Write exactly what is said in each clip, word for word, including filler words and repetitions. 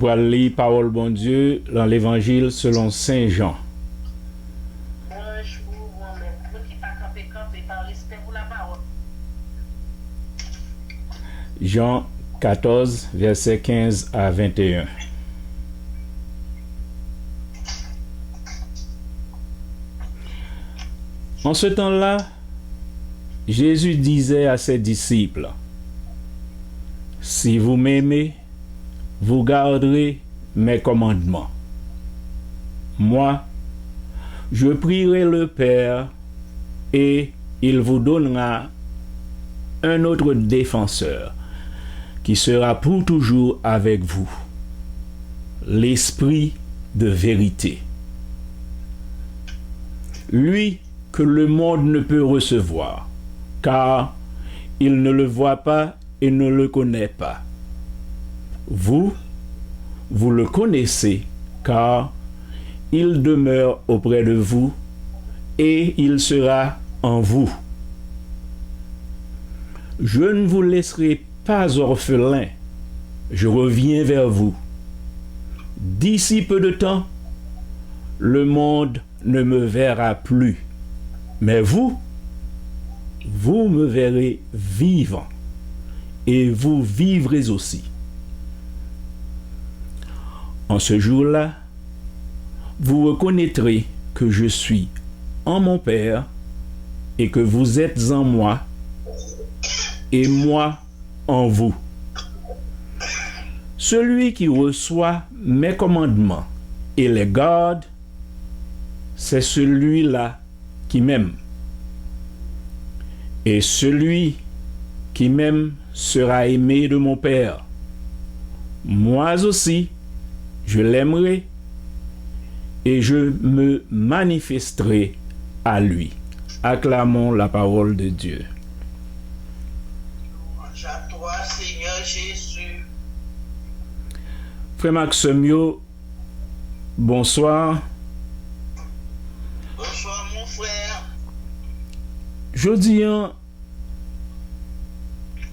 pral li pawòl Bondye lan Levanjil selon Sen Jan. Bonjou, bonmèt. Moun ki pa kanpe, kanpe pa respè pou lapawòl. Jan katòz, vèsè kenz a venteyen. En ce temps-là, Jésus disait à ses disciples, Si vous m'aimez, vous garderez mes commandements. Moi, je prierai le Père, et il vous donnera un autre défenseur qui sera pour toujours avec vous, l'Esprit de vérité. Lui que le monde ne peut recevoir, car il ne le voit pas et ne le connaît pas. Vous, vous le connaissez, car il demeure auprès de vous et il sera en vous. Je ne vous laisserai pas orphelins, je reviens vers vous. D'ici peu de temps, le monde ne me verra plus, mais vous, vous me verrez vivant, et vous vivrez aussi. En ce jour-là, vous reconnaîtrez que je suis en mon Père et que vous êtes en moi et moi en vous. Celui qui reçoit mes commandements et les garde, c'est celui-là qui m'aime. Et celui qui m'aime sera aimé de mon Père. Moi aussi, je l'aimerai et je me manifesterai à lui. Acclamons la parole de Dieu. Louange à toi, Seigneur Jésus. Frè m ak sè m yo, bonswa. Bonsoir, mon frère. Jodi a,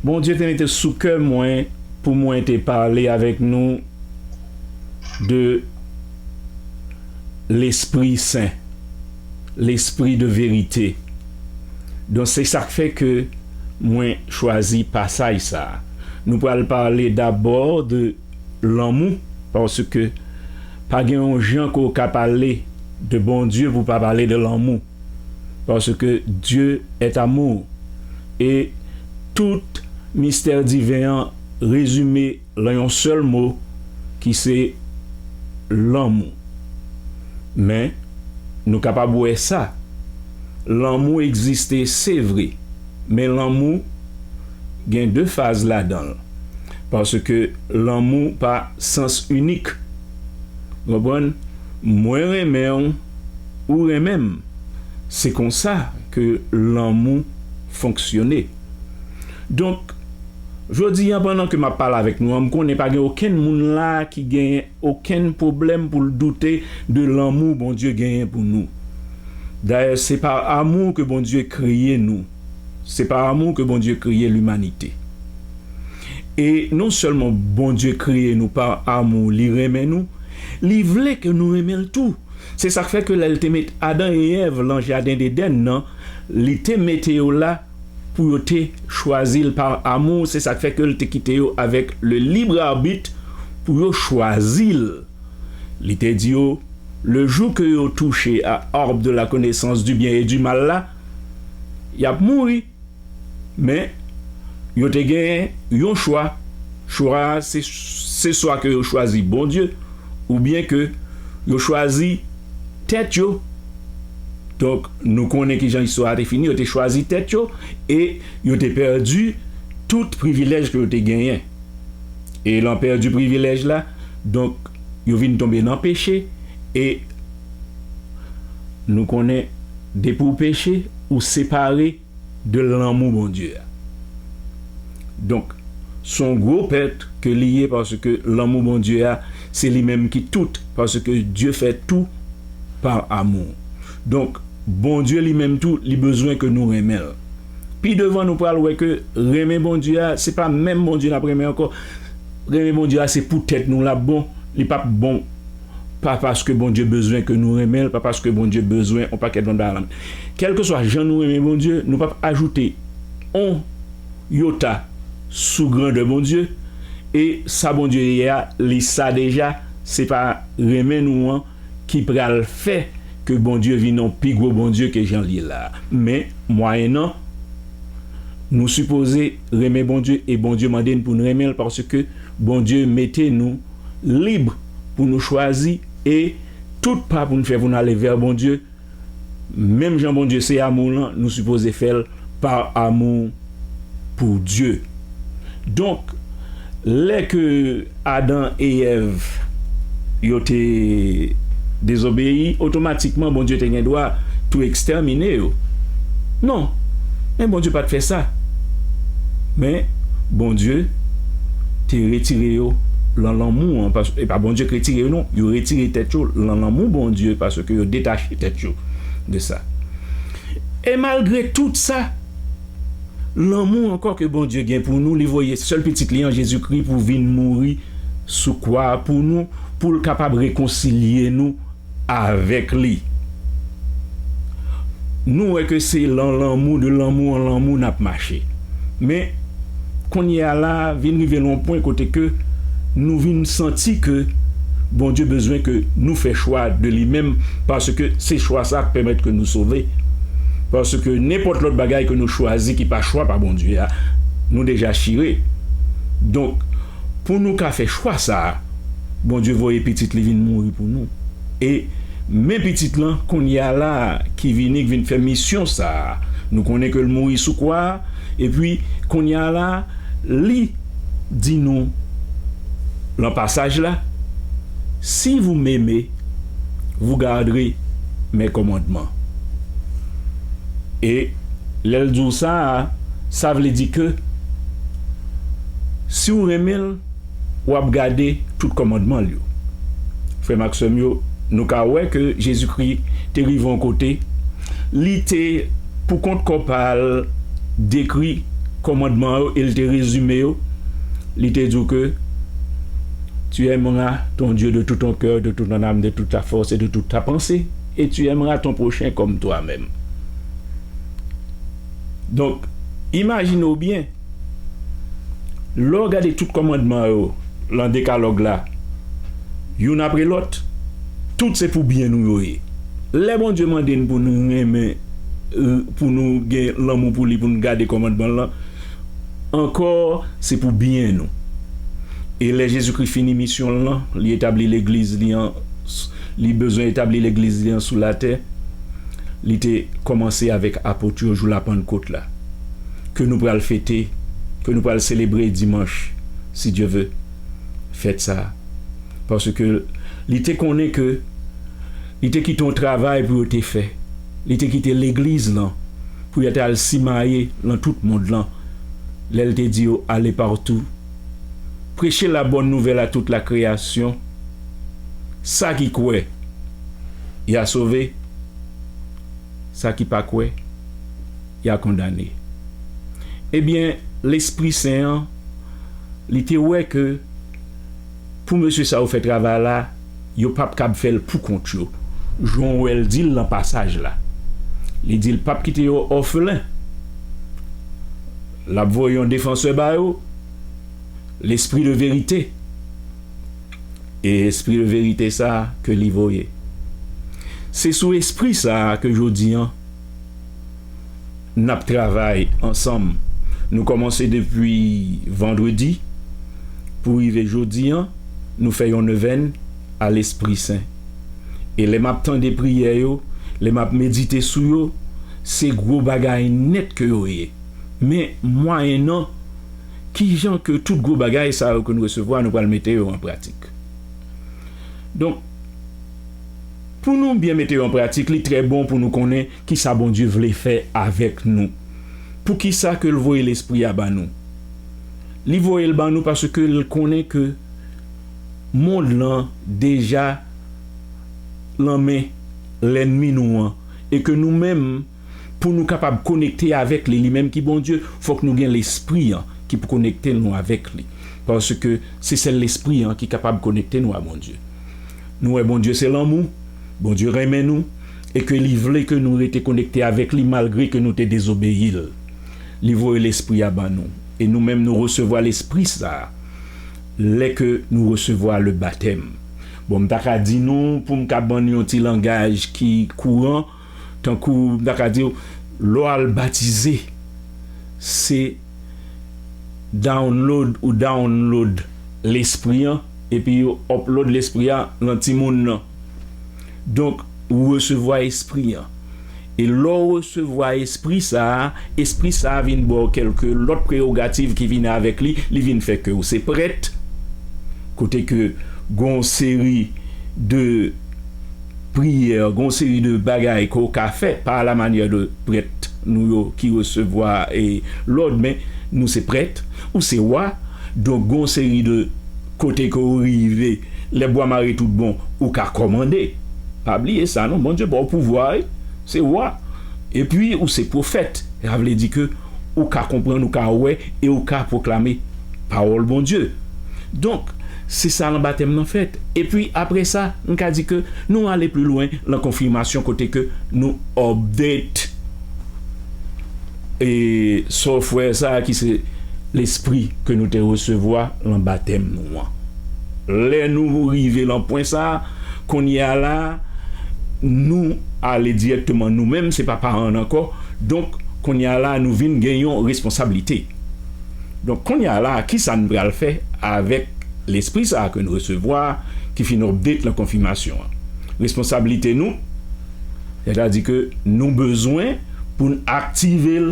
Bondye te mete sou kè mwen pou mwen te pale avèk nou de Lespri Sen, Lespri de verite. Donk, se sa k fè ke mwen chwazi pasaj sa a. Nou pral pale dabò de lanmou, paske pa gen yon jan ke w ka pale de Bondye pou w pa pale de lanmou. Paske Dieu est amour. E tout mistè diven an rezime lan yon sèl mo, ki se lanmou. Men, nou kapab wè sa. Lanmou egziste, se vre. Men lanmou gen de faz ladan l. Paske lanmou pa sans inik. Konprann? Mwen renmen w, ou renmen m. Se konsa ke lanmou fonksyone. Donk, jodi a, pandan ke m ap pale avèk nou an, m konnen pa gen okenn moun la ki gen okenn pwoblèm pou l doute de lanmou Bondye genyen pou nou. Dayè, se pa amou ke Bondye kreye nou. Se pa amou ke Bondye kreye limanite. E non sèlman Bondye kreye nou pa amou, li renmen nou, li vle ke nou renmen l tou. Se sa k fè ke lè l te met Adan e Èv lan jaden Edenn nan, li te mete yo la pou yo te chwazi l pa amou. Se sa k fè ke l te kite yo avèk le libre arbitre pou yo chwazi l. Li te di yo, le jour que yo touche a arbre de la connaissance du bien et du mal la, y ap mouri. Men, yo te gen yon chwa. Chwa a, se, se swa ke yo chwazi Bondye, oubyen ke yo chwazi tèt yo. Donk, nou konnen kijan istwa a te fini. Yo te chwazi tèt yo e yo te pèdi tout privilèj ke yo te genyen. E lan pèdi privilèj la, donk, yo vin tonbe nan peche. E nou konnen, depi w peche, ou separe de lanmou Bondye a. Donk, se yon gwo pèt ke li ye, paske lanmou Bondye a, se li menm ki tout, paske Dye fè tou pa amou. Donk, Bondye li menm tou, li bezwen ke nou renmen l. Pi devan, nou pral wè ke renmen Bondye a, se pa menm Bondye n ap renmen ankò. Renmen Bondye a, se pou tèt nou l ap bon. Li p ap bon, pa paske Bondye bezwen ke nou renmen l, pa paske Bondye bezwen yon pakèt lòt bagay. Kèlkeswa jan nou renmen Bondye, nou p ap ajoute yon yota sou grandè Bondye. E sa Bondye ye a, li sa deja, se pa renmen nou an ki pral fè ke Bondye vin yon pi gwo Bondye ke jan l ye la. Men, mwayennan, nou sipoze renmen Bondye e Bondye mande n pou n renmen l, paske Bondye mete nou lib pou nou chwazi, e tout pa pou n fè pou n ale vè Bondye, menm jan Bondye se amou lan, nou sipoze fè l pa amou pou Dye. Donk, lè ke Adan e Èv yo te dezobeyi, otomatikman Bondye te gen dwa tou ekstèmine yo. Non, men Bondye pa t fè sa. Men Bondye te retire yo lan lanmou an, pas-, e pa Bondye k retire yo, non, yo retire tèt yo lan lanmou Bondye, paske yo detache tèt yo de sa. E malgre tout sa, lanmou ankò ke Bondye gen pou nou, li voye sèl pitit li an, Jezikri, pou vin mouri sou kwa a pou nou, pou l kapab rekonsilye nou avèk li. Nou wè ke se lan lanmou, de lanmou an lanmou n ap mache. Men, kounye a la, vin rive nan yon pwen kote ke nou vin santi ke Bondye bezwen ke nou fè chwa de li menm, paske se chwa sa k pèmèt ke nou sove. Paske nenpòt lòt bagay ke nou chwazi ki pa chwa pa Bondye a, nou deja chire. Donk, pou nou ka fè chwa sa a, Bondye voye pitit li vin mouri pou nou. E men pitit lan, kounye a la, ki vini, ki vin fè misyon sa a. Nou konnen ke l mouri sou kwa a, epi kounye a la, li di nou, lan pasaj la, si vous m'aimez, vous garderez mes commandements. E lè l di w sa a, sa vle di ke si w renmen l, w ap gade tout kòmandman l yo. Frè m ak sè m yo, nou ka wè ke Jezikri te rive yon kote, li te, pou kont kò pa l, dekri kòmandman yo e l te rezime yo. Li te di w ke tu aimeras ton Dieu de tout ton cœur, de toute ton âme, de toute ta force et de toute ta pensée, et tu aimeras ton prochain comme toi-même. Donk, imajine w byen, lè w gade tout kòmandman yo lan dekalòg la, youn apre lòt, tout se pou byen nou yo ye. Lè Bondye mande n pou nou renmen, pou nou gen lanmou pou li, pou nou gade kòmandman l lan, ankò, se pou byen nou. E lè Jezikri fini misyon l lan, li etabli legliz li an, li bezwen etabli legliz li an sou latè, li te kòmanse avèk apot yo jou Lapannkot la, ke nou pral fete, ke nou pral selebre dimanch, si Dye ve, fèt sa a. Paske li te konnen ke li te kite yon travay pou yo te fè. Li te kite legliz lan pou yo te al simaye lan tout mond lan. Lè l te di yo, allez partout, prêchez la bonne nouvelle à toute la création, sa ki kwè, y a sove, sa ki pa kwè, y a kondane. Ebyen, Lespri Sen an, li te wè ke pou mesye sa yo fè travay la, yo p ap kab fè l pou kont yo. Jan w wè l di l lan pasaj la. Li di l p ap kite yo òfelen. L ap voye yon defansè ba yo, Lespri de verite. E Espri de verite sa a ke li voye. Se sou Espri sa a ke jodi an, n ap travay ansanm. Nou kòmanse depi vandredi pou rive jodi an, nou fè yon nevèn a Lespri Sen. E lè m ap tande priyè yo, lè m ap medite sou yo, se gwo bagay nèt ke yo ye. Men mwayennan, kijan ke tout gwo bagay sa yo ke nou resevwa, nou pral mete yo an pratik? Donk, pou nou byen mete yo an pratik, li trè bon pou nou konnen kisa Bondye vle fè avèk nou. Poukisa ke l voye Lespri a ba nou? Li voye l ba nou paske l konnen ke mond lan deja lan men lènmi nou an, e ke nou menm, pou nou kapab konekte avèk li, li menm ki Bondye, fòk nou gen Lespri an ki pou konekte nou avèk li. Paske se sèl Lespri an ki kapab konekte nou a Bondye. Nou wè Bondye se lanmou, Bondye renmen nou, e ke li vle ke nou rete konekte avèk li malgre ke nou te dezobeyi l. Li voye Lespri a ban nou, e nou menm nou resevwa Lespri sa a lè ke nou resevwa le batèm. Bon, m ta ka di nou, pou m ka ban nou yon ti langaj ki kouran, tankou m ta ka di w, lè w al batize, se download ou download Lespri an, epi yo upload Lespri a nan timoun nan. Donk, ou resevwa Espri an. E lè w resevwa Espri sa a, Espri sa a vin ba w kèlke lòt prerogativ ki vin avèk li, li vin fè ke w se prèt, kote ke gon seri de priyè, gon seri de bagay ke w ka fè pa la manyè de prèt nou yo ki resevwa e lòd, men nou se prèt, ou se wa, donk gon seri de kote ke w rive, lè bwa mare tout bon, ou ka kòmande. Pa bliye sa non, Bondye ba w pouvwa, wi, se wa. Epi ou se pwofèt, sa vle di ke ou ka konprann, ou ka wè, e ou ka pwoklame pawòl Bondye. Donk, se sa nan batèm nan fèt. Epi apre sa, m ka di ke nou ale pli lwen nan konfimasyon kote ke nou update e software sa a ki se Lespri ke nou te resevwa nan batèm nou an. Lè nou rive nan pwen sa a, kounye a la, nou ale dirèkteman nou menm, se pa paran n ankò. Donk, kounye a la, nou vin gen yon responsablite. Donk, kounye a la, kisa n pral fè avèk Lespri sa a ke n resevwa, ki fin update nan konfimasyon an? Responsablite nou, sètadi ke nou bezwen pou n aktive l.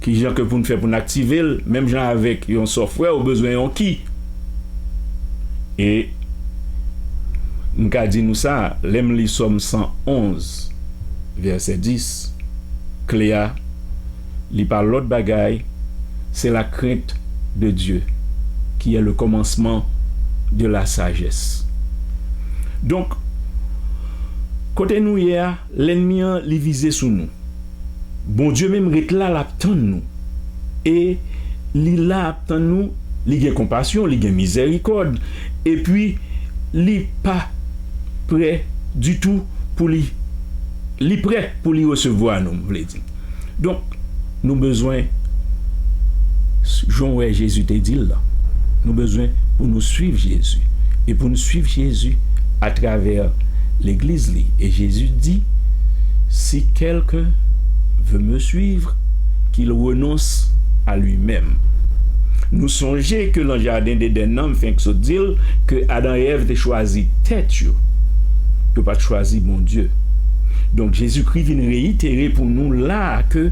Kijan ke pou n fè pou n aktive l? Menm jan avèk yon software, ou bezwen yon ki. E m ka di nou sa, lè m li Sòm san onz, vèsè dis, kle a, li pa lòt bagay, c'est la crainte de Dieu, qui est le commencement de la sagesse. Donk, kote nou ye a, lènmi an, li vize sou nou. Bondye menm ret la, l ap tann nou. E li la ap tann nou, li gen konpasyon, li gen mizèrikòd, epi li pa prè ditou pou li, li prè pou li resevwa nou, m vle di. Donk, nou bezwen, jan w wè Jezi te di l lan, nou bezwen pou nou swiv Jezi. E pou nou swiv Jezi atravè legliz li. E Jezi di, si quelqu'un veut me suivre, qu'il renonce à lui-même. Nou sonje ke nan jaden Edenn nan, m fenk sot di l, ke Adan e Èv te chwazi tèt yo. Yo pa t chwazi Bondye. Donk, Jezikri vin reyitere pou nou la a ke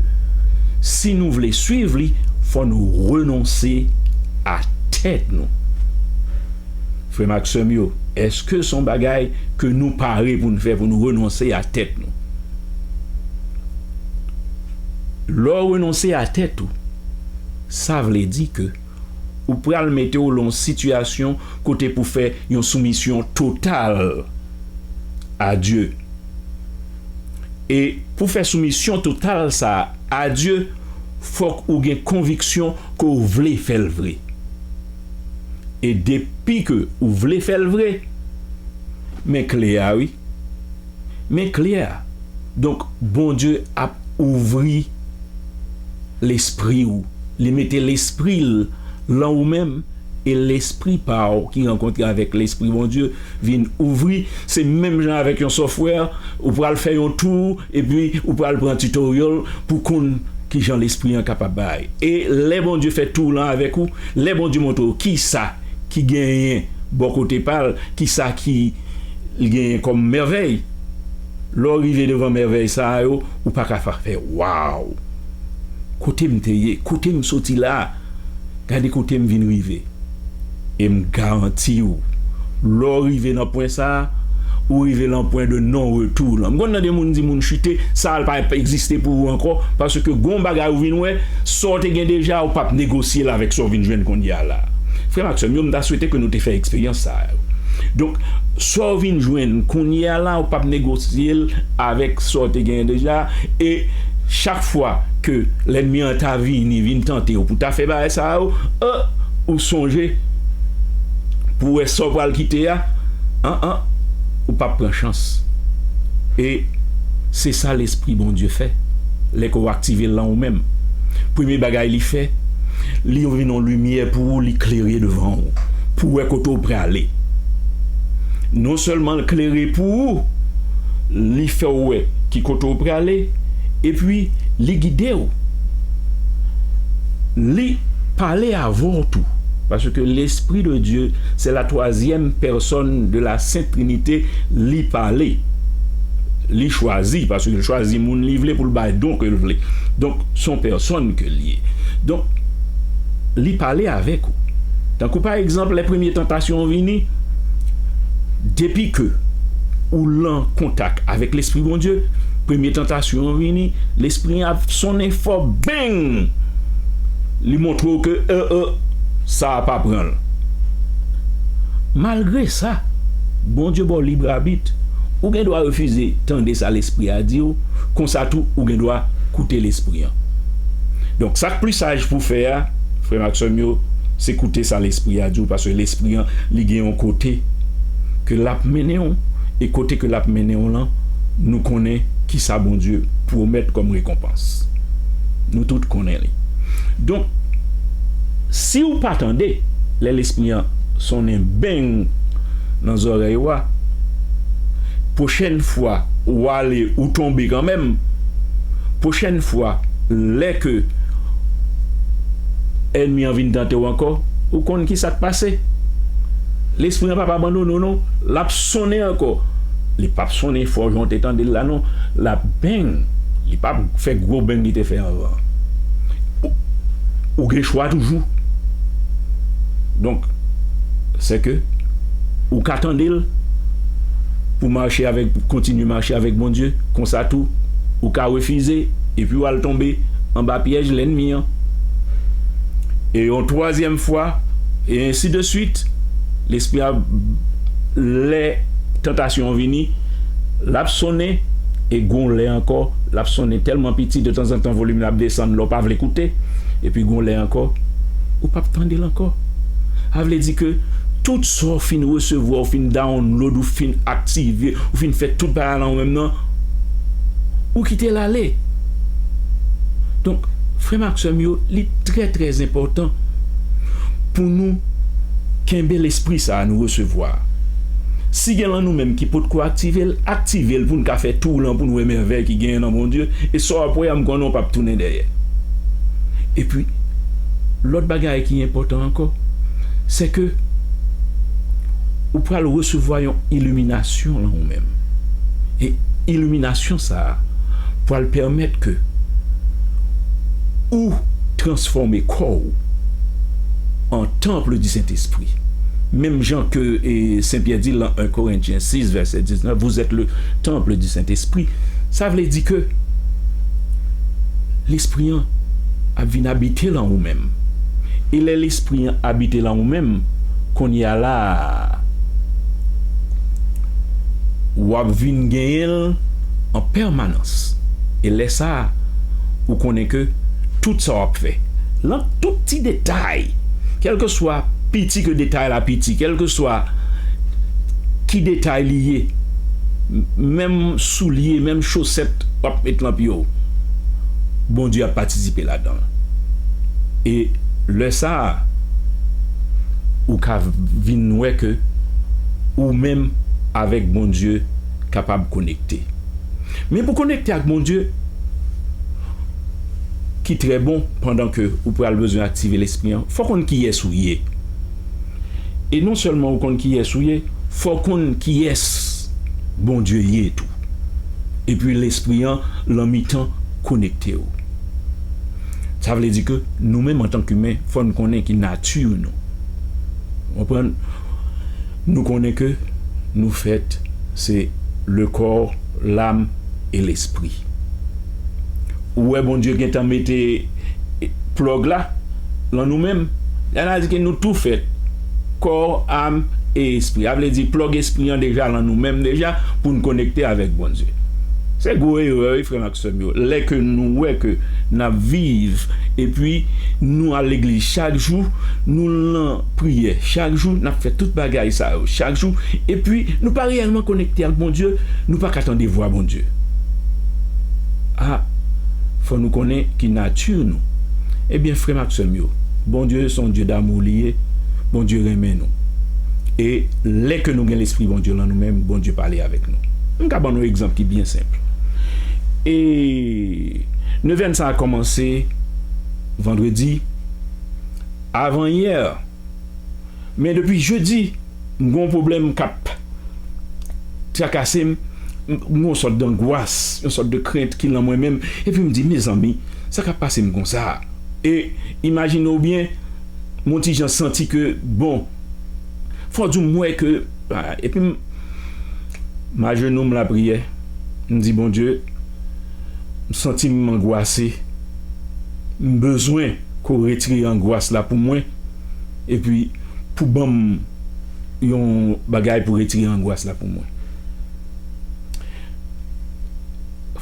si nou vle swiv li, fò nou renonse a tèt nou. Frè m ak sè m yo, èske se yon bagay ke nou pare pou n fè, pou nou renonse a tèt nou? Lè w renonse a tèt ou, sa vle di ke ou pral mete w lan yon sitiyasyon kote pou fè yon soumisyon total a Dye. E pou fè soumisyon total sa a a Dye, fòk ou gen konviksyon ke w vle fè l vre. E depi ke ou vle fè l vre, men kle a, wi. Men kle a. Donk, Bondye ap ouvri lespri w. Li mete lespri l lan ou menm, e lespri pa w ki rankontre avèk lespri Bondye vin ouvri. Se menm jan avèk yon software, ou pral fè yon tou, epi ou pral pran tutorial pou konn kijan lespri an kapab bay. E lè Bondye fè tou lan avèk ou, lè Bondye montre w kisa ki genyen bò kote pa l, kisa ki li genyen kòm mèvèy, lè w rive devan mèvèy sa a yo, ou pa ka pa fè, waw! Kote m te ye? Kote m soti la? Gade kote m vin rive. E m garanti w, lè w rive nan pwen sa a, ou rive nan pwen de non retou lan. M konn tande moun di moun chite, sa a pa egziste pou ou ankò, paske gon bagay ou vin wè, sa w te gen deja, ou p ap negosye l avèk sa w vin jwenn kounye a la. Frè m ak sè m yo, m ta swete ke nou te fè eksperyans sa a yo. Donk, sa w vin jwenn kounye a la, ou p ap negosye l avèk sa w te genyen deja, e chak fwa ke lènmi an ta vini, vin tante w pou ta fè bagay sa a yo, euh, ou sonje pou wè sa w pral kite a, an an, ou p ap pran chans. E se sa Lespri Bondye fè lè ke w aktive l lan ou menm. Premye bagay li fè, li vin yon limyè pou ou, li klere devan ou, pou w wè kote w prale. Non sèlman l klere pou ou, li fè w wè ki kote w prale, epi li gide w. Li pale avè w tou. Paske Lespri de Dye, se la twazyèm pèsòn de la Sent Trinite, li pale. Li chwazi, paske l chwazi moun li vle pou l bay don ke l vle. Donk, se yon pèsòn ke l ye. Donk, li pale avèk ou. Tankou pa egzanp, lè premye tantasyon an vini, depi ke ou lan kontak avèk Lespri Bondye, premye tantasyon an vini, Lespri an ap sonnen fò, beng! Li montre w ke, e, e, sa a pa pran l. Malgre sa, Bondye ba w lib abit. Ou gen dwa refize tande sa Lespri a di w, konsa tou ou gen dwa koute Lespri an. Donk, sa k pli saj pou fè a, frè m ak sè m yo, se koute sa Lespri a di w, paske Lespri an, li gen yon kote ke l ap mennen w, e kote ke l ap mennen w lan, nou konnen ki sa Bondye pwomèt kòm rekonpans. Nou tout konnen li. Donk, si w pa tande, lè Lespri an sonnen beng nan zòrèy ou a, pwochèn fwa ou ale, ou tonbe kanmenm, pwochèn fwa, lè ke ènmi an vin tante w ankò, ou konn ki sa k pase. Lespri an p ap abandone w non, l ap sonnen ankò. Li p ap sonnen fò jan w te tande l la non, l ap beng. Li p ap fè gwo beng li te fè anvan. Ou, ou gen chwa toujou. Donk, se ke ou ka tande l pou mache avèk, kontinye mache avèk Bondye. Konsa tou, ou ka refize epi w al tonbe anba pyèj lènmi an. E yon twazyèm fwa, e ensi de swit, Lespri a, lè tantasyon an vini, l ap sonnen, e gon lè ankò, l ap sonnen tèlman piti, detanzantan volim nan ap desann, lè w pa vle koute, epi gon lè ankò, ou p ap tande l ankò. Sa vle di ke tout sa w fin resevwa, w fin download, ou fin aktive, ou fin fè tout bagay lan ou menm nan, ou kite l ale. Donk, frè m ak sè m yo, li trè, trè enpòtan pou nou kenbe lespri sa a nou resevwa a. Si gen lan nou menm ki potko aktive l, aktive l pou n ka fè tou lan, pou n wè mèvèy ki genyen nan Bondye. E sa w ap wè a, m konnen w p ap tounen dèyè. Epi, lòt bagay ki enpòtan ankò, se ke ou pral resevwa yon iliminasyon lan ou menm. E iliminasyon sa a pral pèmèt ke ou transfòme kò w an tanp di Sentespri. Menm jan ke, e, Sen Pyè di l lan en Korentyen sis, vèsè diznèf, vous êtes le temple du Saint-Esprit. Sa vle di ke Lespri an ap vin abite lan ou menm. E lè Lespri an abite lan ou menm, kounye a la a, w ap vin genyen l an pèmanans. E lè sa a, ou konnen ke tout sa w ap fè, lan tout ti detay, kèlkeswa piti ke detay la piti, kèlkeswa ki detay li ye, m-, menm soulye, menm chosèt w ap met lan pye w, Bondye ap patisipe ladan l. E lè sa a, ou ka vin wè ke ou menm avèk Bondye kapab konekte. Men pou konekte ak Bondye, ki trè bon, pandan ke ou pral bezwen aktive Lespri an, fò w konn kiyès ou ye. E non sèlman ou konn kiyès ou ye, fò w konn kiyès Bondye ye tou. Epi Lespri an, lan mitan, konekte w. Sa vle di ke nou menm antank imen, fò n konnen ki nati nou. Ou konprann? Nou konnen ke nou fèt, se le corps, l'âme et l'esprit. Ou wè Bondye gentan mete plug la lan nou menm. Sa vle di ke nou tou fèt, kò, am e espri. Sa vle di plug espri an deja lan nou menm deja pou n konekte avèk Bondye. Se gwo erè, wi, frè m ak sè m yo. Lè ke nou wè ke n ap viv, epi nou al legliz chak jou, nou nan priyè chak jou, n ap fè tout bagay sa yo chak jou, epi nou pa reyèlman konekte ak Bondye, nou pa ka tande vwa Bondye. A, fò nou konnen ki nati nou. Ebyen, frè m ak sè m yo, Bondye se yon Dye damou li ye, Bondye renmen nou. E lè ke nou gen Lespri Bondye lan nou menm, Bondye pale avèk nou. M ka ban nou egzanp ki byen senp. E nevèn sa a kòmanse vandredi, avanyè. Men depi jedi, m gen yon pwoblèm k ap trakase m, m gen yon sòt dangwas, yon sòt de krent ki lan mwen menm, epi m di, mezanmi, sa k ap pase m konsa? E imajine w byen, m yon ti jan santi ke, bon, fò di w m wè ke, ah, epi m, m ajenou, m lapriyè, m di, Bondye, m santi m angwase, m bezwen ke w retire angwas la pou mwen, epi pou ban m yon bagay pou retire angwas la pou mwen.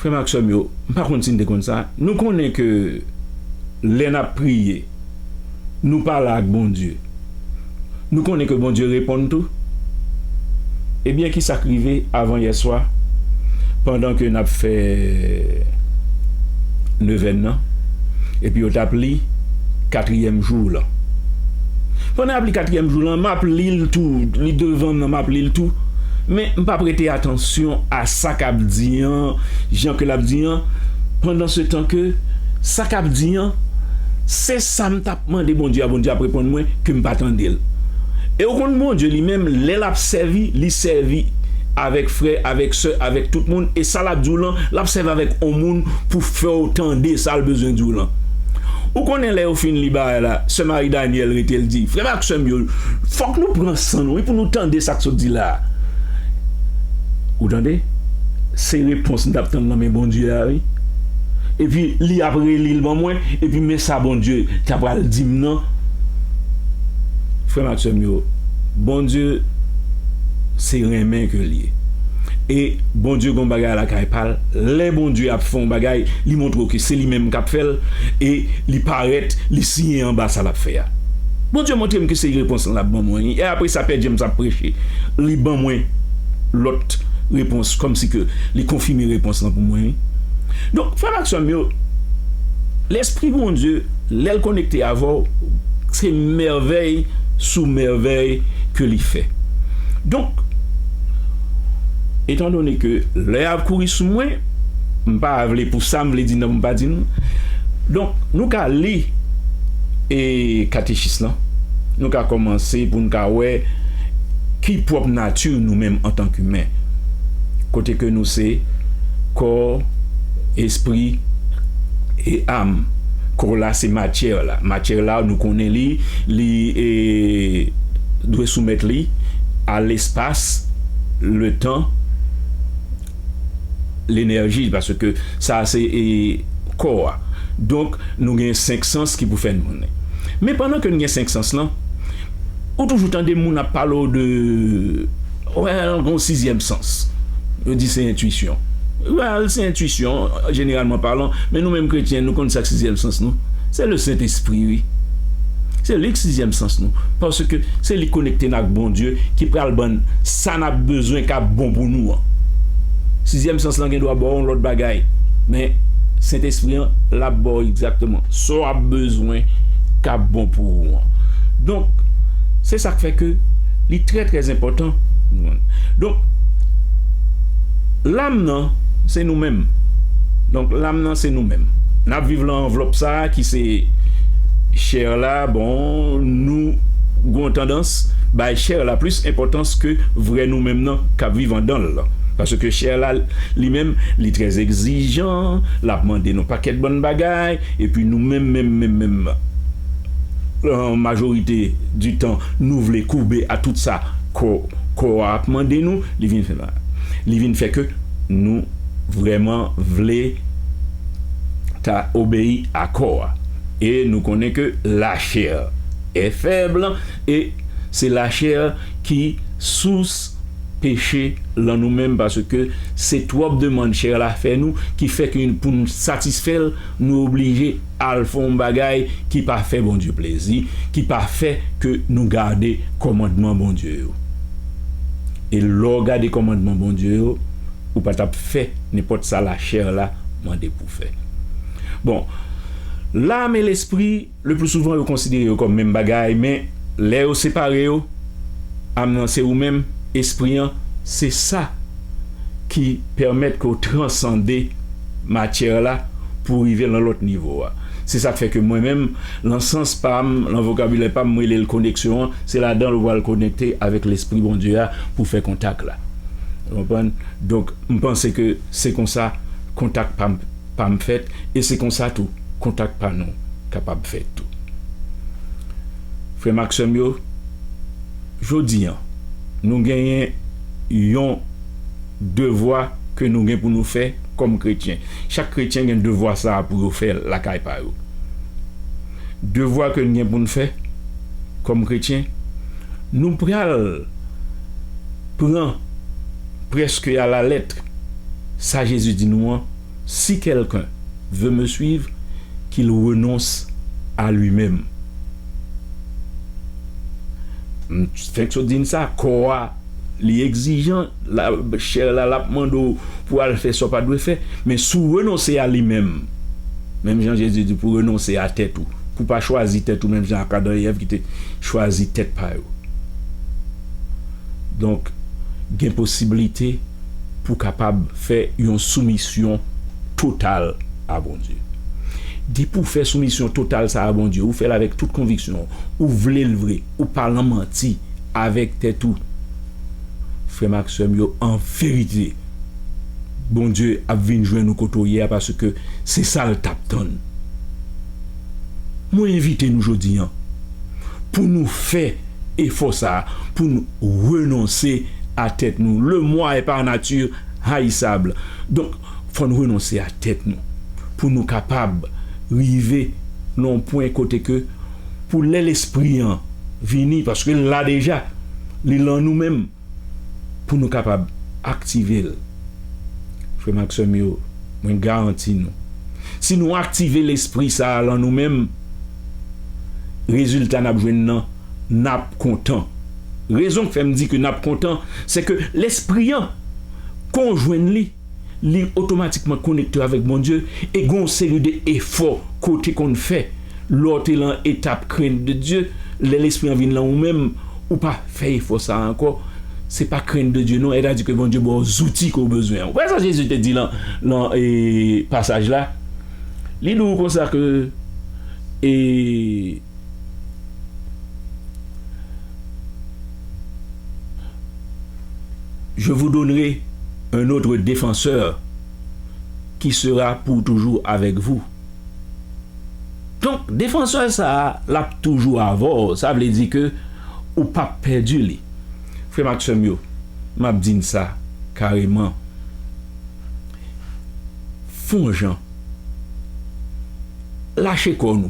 Frè m ak sè m yo, m pa konn si n te konn sa. Nou konnen ke lè n ap priye, nou pale ak Bondye. Nou konnen ke Bondye reponn tou. Ebyen, ki sa k rive avanyè swa, pandan ke n ap fè nevèn nan, epi yo t ap li katriyèm jou lan. Pandan y ap li katriyèm jou lan, m ap li l tou, li devan m nan, m ap li l tou. Men, m p ap prete atansyon a sa k ap di an, jan ke l ap di an, pandan se tan ke sa k ap di an, se sa m t ap mande Bondye a, Bondye ap reponn mwen ke m pa tande l. E ou konn Bondye li menm, lè l ap sèvi, li sèvi avèk frè, avèk sè, avèk tout moun, e sa l ap di w lan, l ap sèvi avèk on moun pou fè w tande sa l bezwen di w lan. Ou konnen lè yo fin li bagay la, sè Marie Daniel rete l di, frè m ak sè m yo, fòk nou pran san nou, wi, pou nou tande sa k sot di la a. Ou tande? Se repons m t ap tann nan men Bondye a, wi. Epi li ap reli l ban mwen, epi men sa Bondye ta pral di m nan. Frè m ak sè m yo, Bondye se renmen ke l ye. E Bondye gon bagay lakay pa l. Lè Bondye ap fè yon bagay, li montre w ke se li menm k ap fè l, e li parèt, li siyen anba sa l ap fè a. Bondye montre m ke se repons lan l ap ban mwen. E apre sa, Pè James ap preche, li ban mwen lòt repons, kòmsi ke li konfime repons lan pou mwen, wi. Donk, frè m ak sè m yo, Lespri Bondye, lè l konekte avè w, se mèvèy sou mèvèy ke li fè. Donk, etandone ke lè a ap kouri sou mwen, m pa vle pou sa m vle di nan pou m pa di nou. Donk, nou ka li e katechis lan. Nou ka kòmanse pou n ka wè ki pwòp nati nou menm antanke imen. Kote ke nou se kò, espri e am. Kò la se matyè la. Matyè la, nou konnen li, li e, dwe soumèt li a lespas, letan, lenèji, paske sa se e, kò a. Donk, nou gen senk sans ki pou fè n konnen. Men pandan ke n gen senk sans lan, ou toujou tande moun ap pale w de, well, gon sizyèm sans. Yo di se entwisyon. Well, se entwisyon, jeneralman palan, men nou menm kretyen, nou konn sa k sizyèm sans nou. Se le Sentespri, wi. Se li k sizyèm sans nou. Paske se li k konekte n ak Bondye, ki pral ban n sa n ap bezwen k ap bon pou nou an. Sizyèm sans lan gen dwa ba w yon lòt bagay. Men Sentespri an, l ap ba w egzakteman sa w ap bezwen k ap bon pou ou an. Donk, se sa k fè ke li trè, trè enpòtan. Donk, lam nan, se nou menm. Donk, lam nan, se nou menm. N ap viv lan anvlòp sa a ki se chè la. Bon, nou gon tandans bay chè la plis enpòtans ke vrè nou menm nan k ap viv andan l lan. Paske chè la, li menm, li trè egzijan, l ap mande nou pakèt bann bagay, epi nou menm, menm, menm, menm, lan majorite di tan, nou vle koube a tout sa kò, kò a ap mande nou, li vin fè mal. Li vin fè ke nou vrèman vle ta obeyi a kò a. E nou konnen ke lachè est faible, e se lachè ki sous peche lan nou menm, paske se twòp demann chè la fè nou, ki fè ke pou n satisfè l, nou oblije al fè yon bagay ki pa fè Bondye plezi, ki pa fè ke nou gade kòmandman Bondye yo. E lè w gade kòmandman Bondye yo, ou pa t ap fè nenpòt sa lachè la mande pou w fè. Bon, lam e lespri, le pli souvan, yo konsidere yo kòm menm bagay, men lè yo separe yo, am nan se ou menm, espri an, se sa ki pèmèt ke w transande matyè la pou w rive nan lòt nivo a. Se sa k fè ke mwen menm, nan sans pa m, nan vokabilè pa m, m rele l koneksyon an, se ladan l ou pral konekte avèk Lespri Bondye a pou fè kontak la. Ou konprann? Donk, m panse ke se konsa kontak pa m, pa m fèt, e se konsa tou kontak pa nou kapab fèt tou. Frè m ak sè m yo, jodi an, nou genyen yon devwa ke nou gen pou nou fè kòm kretyen. Chak kretyen gen devwa sa a pou yo fè lakay pa yo. Devwa ke n gen pou n fè kòm kretyen, nou pral pran prèske alalèt sa Jezi di nou an, si quelqu'un veut me suivre, qu'il renonce à lui-même. M fenk sot di n sa, kò a, li egzijan, la, chè la, l ap mande w pou w al fè sa w pa dwe fè, men si w renonse a li menm, menm jan Jezi di pou w renonse a tèt ou, pou w pa chwazi tèt ou menm jan ak Adan e Èv ki te chwazi tèt pa yo. Donk, gen posiblite pou w kapab fè yon soumisyon total a Bondye. Depi w fè soumisyon total sa a Bondye, ou fè l avèk tout konviksyon, ou vle l vre, ou pa lan manti avèk tèt ou, frè m ak sè m yo, an verite, Bondye ap vin jwenn ou kote w ye a, paske se sa l t ap tann. Mwen envite nou jodi an pou nou fè efò sa a, pou n renonse a tèt nou. Le moi est par nature haïssable. Donk, fò n renonse a tèt nou pou nou kapab rive nan yon pwen kote ke pou lè Lespri an vini, paske l la deja, li lan nou menm, pou nou kapab aktive l. Frè m ak sè m yo, mwen garanti nou, si nou aktive Lespri sa a lan nou menm, rezilta n ap jwenn nan, n ap kontan. Rezon k fè m di ke n ap kontan, se ke Lespri an, kon w jwenn li, li otomatikman konekte w avèk Bondye, e gen yon seri de efò ke w te konn fè lè w te lan etap crainte de Dieu, lè Lespri an vin lan ou menm, ou pa fè efò sa a ankò. Se pa crainte de Dieu non, sètadi ke Bondye ba w zouti ke w bezwen an. Ou wè sa Jezi te di lan, lan, e, pasaj la? Li di w konsa ke, e, Je vous donnerai un autre défenseur qui sera pour toujours avec vous. Donk, defansè sa a, l ap toujou avè w. Sa vle di ke ou p ap pèdi li. Frè m ak sè m yo, m ap di n sa kareman. Fè yon jan. Lache kò nou.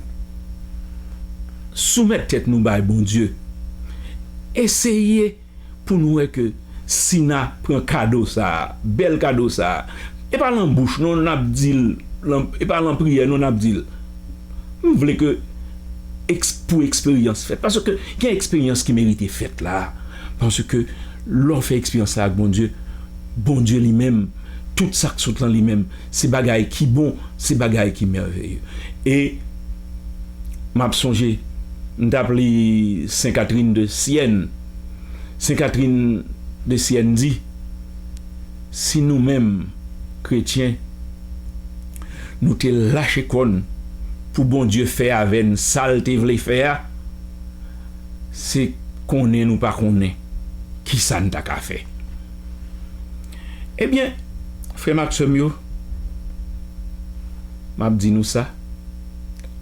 Soumèt tèt nou bay Bondye. Eseye pou nou wè ke si n a pran kado sa a, bèl kado sa a, e pa lan bouch non n ap di l, lan, e pa lan priyè non n ap di l. M vle ke eks-, pou eksperyans fèt. Paske gen eksperyans ki merite fèt la. Paske lè w fè eksperyans la ak Bondye, Bondye li menm, tout sa k sot lan li menm, se bagay ki bon, se bagay ki mèveye. E m ap sonje, m t ap li Sen Katrin de Syèn. Sen Katrin de Syèn di, si nou menm, kretyen, nou te lache kò n pou Bondye fè avè n sa l te vle fè a, se konnen nou pa konnen kisa n ta ka fè. Ebyen, frè m ak sè m yo, m ap di nou sa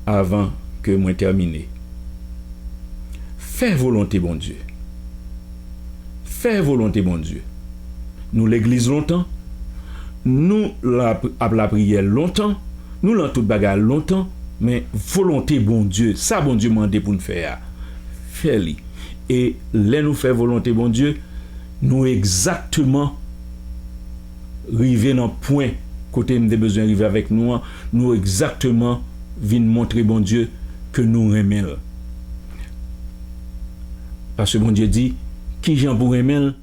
avan ke mwen tèmine. Fè volonte Bondye. Fè volonte Bondye. Nou legliz lontan, nou la, ap lapriyè lontan, nou lan tout bagay lontan, men volonte Bondye, sa Bondye mande pou n fè a, fè li. E lè nou fè volonte Bondye, Nou egzakteman rive nan pwen kote m te bezwen rive avèk nou an. Nou egzakteman vin montre Bondye ke nou renmen l. Paske Bondye di, kijan pou renmen l?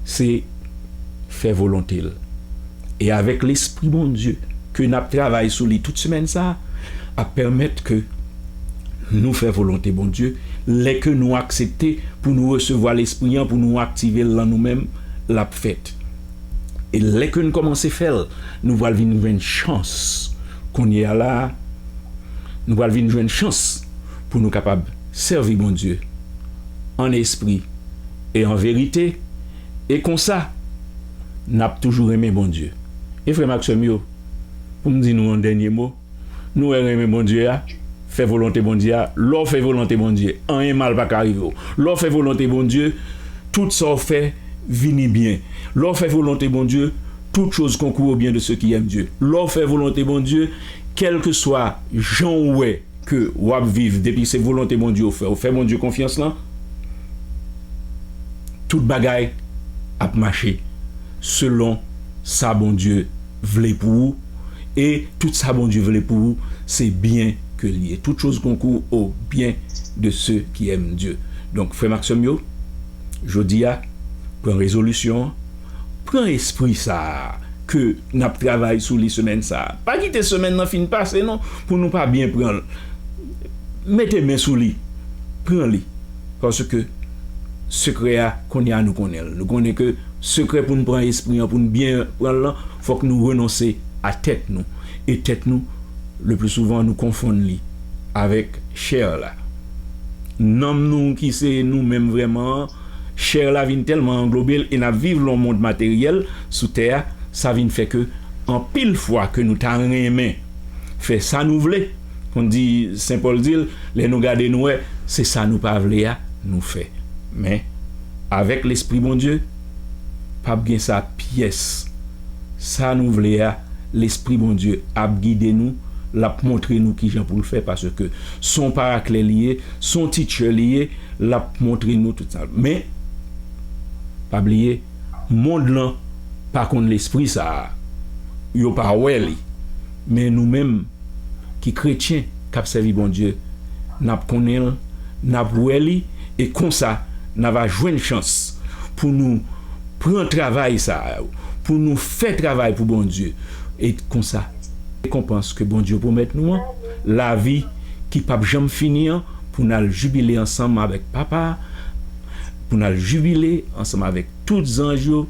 Se fè volonte l. E avèk Lespri Bondye ke n ap travay sou li tout semèn sa a, ap pèmèt ke nou fè volonte Bondye, lè ke nou aksepte pou nou resevwa Lespri an, pou nou aktive l nan nou menm, l ap fèt. E lè ke n kòmanse fè l, nou pral vin jwenn chans. Kounye a la a, nou pral vin jwenn chans pou nou kapab sèvi Bondye an espri e an verite. E konsa, n ap toujou renmen Bondye. E frè m ak sè m yo, pou m di nou yon dènye mo, nou wè renmen Bondye a, fè volonte Bondye a, lè w fè volonte Bondye, anyen mal pa ka rive w. Lè w fè volonte Bondye, tout sa w fè vini byen. Lè w fè volonte Bondye, toutes choses concourent au bien de ceux qui aiment Dieu. Lè w fè volonte Bondye, kèlkeswa jan w wè ke w ap viv, depi se volonte Bondye w fè, w fè Bondye konfyans lan, tout bagay ap mache selon sa Bondye vle pou ou. E tout sa Bondye vle pou ou, se byen ke l ye. Toutes choses concourent au bien de ceux qui aiment Dieu. Donk, frè m ak sè m yo, jodi a, pran rezolisyon an, pran espri sa a ke n ap travay sou li semèn sa a. Pa kite semèn nan fin pase non, pou nou pa byen pran l. Mete men sou li, pran li. Paske sekrè a, kounye a nou konnen l. Nou konnen ke sekrè pou n pran espri an, pou n byen pran l lan, fòk nou renonse a tèt nou. E tèt nou, le pli souvan, nou konfonn li avèk chè la. Nanm nou ki se nou menm vrèman an, chè la vin tèlman anglobe l e n ap viv lan yon mond materyèl sou tè a, sa vin fè ke anpil fwa ke nou ta renmen fè sa nou vle, konn di, Sen Pòl di l, lè nou gade nou wè, se sa nou pa vle a, nou fè. Men, avèk Lespri Bondye, p ap gen sa pyès. Sa nou vle a, Lespri Bondye ap gide nou, l ap montre nou kijan pou l fè, paske se yon paraklè li ye, se yon teacher li ye, l ap montre nou tout sa. Men, pa bliye, mond lan pa konn Lespri sa a. Yo pa wè li. Men nou menm, ki kretyen k ap sèvi Bondye, n ap konnen l, n ap wè li, e konsa, n a va jwenn chans pou nou pran travay sa a, pou nou fè travay pou Bondye. E konsa, rekonpans ke Bondye pwomèt nou an, lavi ki p ap janm fini an, pou n al jibile ansanm avèk Papa a, pou n al jibile ansanm avèk tout zanj yo,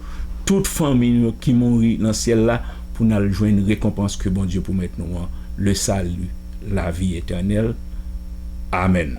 tout fanmi nou ki mouri nan syèl la, pou n al jwenn rekonpans ke Bondye pwomèt nou an, le salut, la vie éternelle. Amèn.